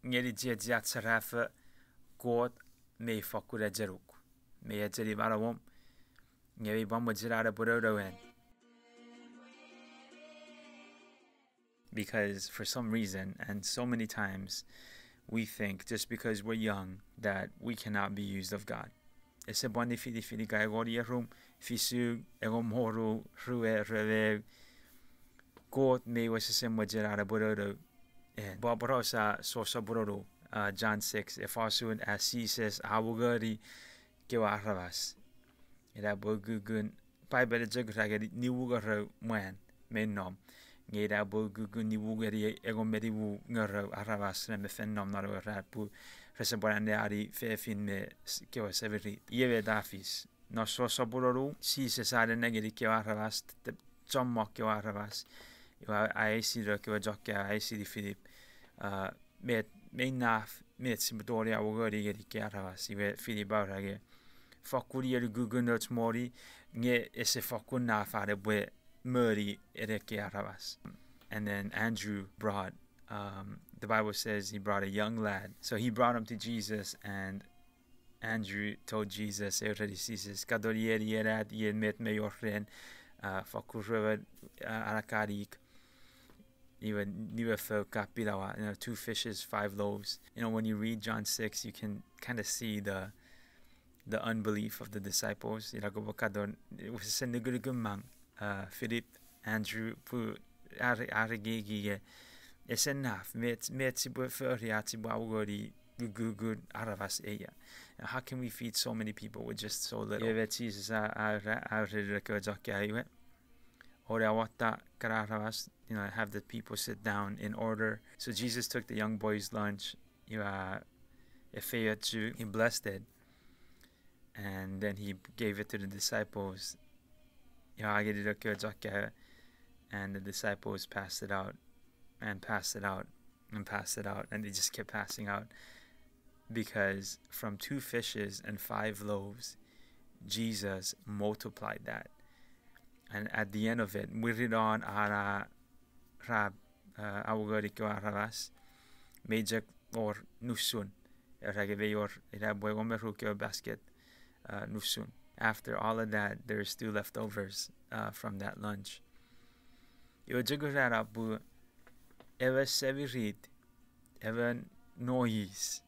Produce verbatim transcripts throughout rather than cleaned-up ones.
ngeni chiechiach serafo, Kot mei fokkun echenuk. Mei echeni manauom, nge mei pwan mochen an epwe nounou en. Because for some reason, and so many times, we think just because we're young that we cannot be used of God. Ese pwan nifinifin ika engon ierum, fisu, engon me ru, rue, rue, Kot mei wesesen mochen an epwe nounou en. Pwe aporausa sosoponon, uh, John six, ifa usun a Jises a wongeni kewe aramas. Ina pwe ukukun Paipen e chok era ngeni nimu ngerou mwan mi nom. Nge ina pwe ukukun nimu ngeni engon me nimu ngerou aramas ra mi fen nom non ewe ran pwe rese pwan anneani fefin me kewe semirit. Iei met a fis. Non sosoponon, Jises a nennengeni kewe aramas, chommong kewe aramas. Iwe a eisini kewe chokka, a eisini Filip, uh, met, mei naf met sipwe tongeni awongoni ngeni kewe aramas. Iwe Filip a ura nge, fokkun ien ukukun nouch moni, nge ese fokkun naf an epwe moni ren ekkei aramas. And then Andrew brought, um, the Bible says he brought a young lad. So he brought him to Jesus, and Andrew told Jesus, e ureni Jises, katon ien, ien at, ien met mei wor ren, uh, fokkun ruemon, uh, anakanik, iwe nimu fou ka pinawa, you know, two fishes, five loaves. You know, when you read John six, you can kind of see the the unbelief of the disciples. Ina kopwe katon, wesesen nukunukumang, uh, Filip, Andrew, pwe ar, ar ekieki nge ese naf, met, met sipwe fori ach sipwe awongoni ukukun aramas ei ia. How can we feed so many people with just so little? Iwe Jises a, a, a ureni ekkewe chokka iwe, oupwe awata ekkana aramas, you know, have the people sit down in order. So Jesus took the young boy's lunch, iwe a efeiochu, he blessed it, and then he gave it to the disciples. Iwe a ngeni ekkewe chokka, and the disciples passed it out, and passed it out, and passed it out, and they just kept passing out. Because from two fishes and five loaves, Jesus multiplied that. And at the end of it, mwirin an a, ra, uh, awongoni kewe aramas, mei chok wor nusun. Era nge mei wor, ina pwe engon me ru kewe basket, uh, nusun. After all of that, there is still leftovers, uh, from that lunch. Iwe chok ura pwe ewe semirit, ewe nois,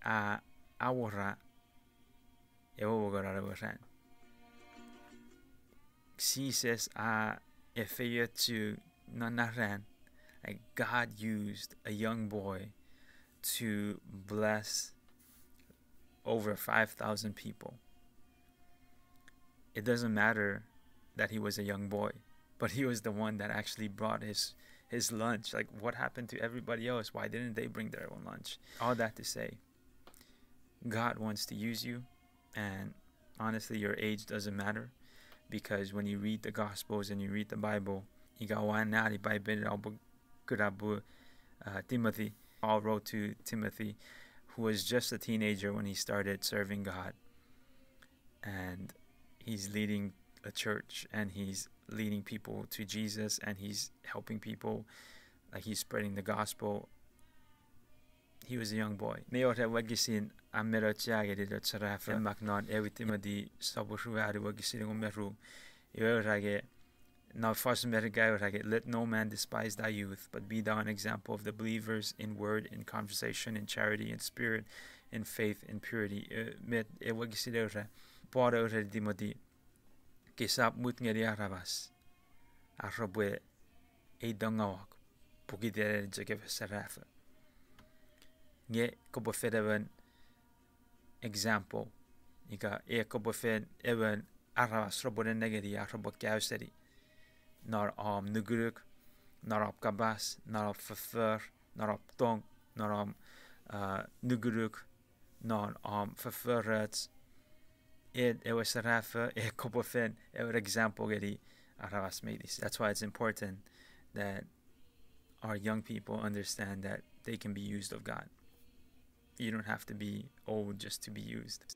a awora ewe wokonan ewe ran. Jises a efeiochu non na ran, like, God used a young boy to bless over five thousand people. It doesn't matter that he was a young boy, but he was the one that actually brought his, his lunch. Like, what happened to everybody else? Why didn't they bring their own lunch? All that to say, God wants to use you, and honestly, your age doesn't matter, because when you read the Gospels and you read the Bible, ika oua anneani Paipen, oupwe kuna pwe, uh, Timothy, Paul wrote to Timothy, who was just a teenager when he started serving God. And he's leading a church, and he's leading people to Jesus, and he's helping people, like, he's spreading the gospel. He was a young boy. Mi wor ewe wokisin a men auchea ngeni nouch serafo, a mak non ewe Timothy sopun ruanu wokisin engon me ru. Iwe a ura nge, non fosun Merika a ura nge, let no man despise thy youth, but be thou an example of the believers in word, in conversation, in charity, in spirit, in faith, in purity. Eh, met ewe wokisin a ura, Paul a ureni Timothy, kesap mut ngeni aramas ar repwe eitongauok pokiten en chok ewe serafo. Nge kopwe fen emon example, ika e kopwe fen emon aramas repwe nennengeni ar repwe kaeo seni non om nukunuk, non om kapas, non om foffor, non om tong, non om, uh, nukunuk, non om fofforoch. En ewe serafo e kopwe fen ewe example ngeni aramas meinisin. That's why it's important that our young people understand that they can be used of God. You don't have to be old just to be used.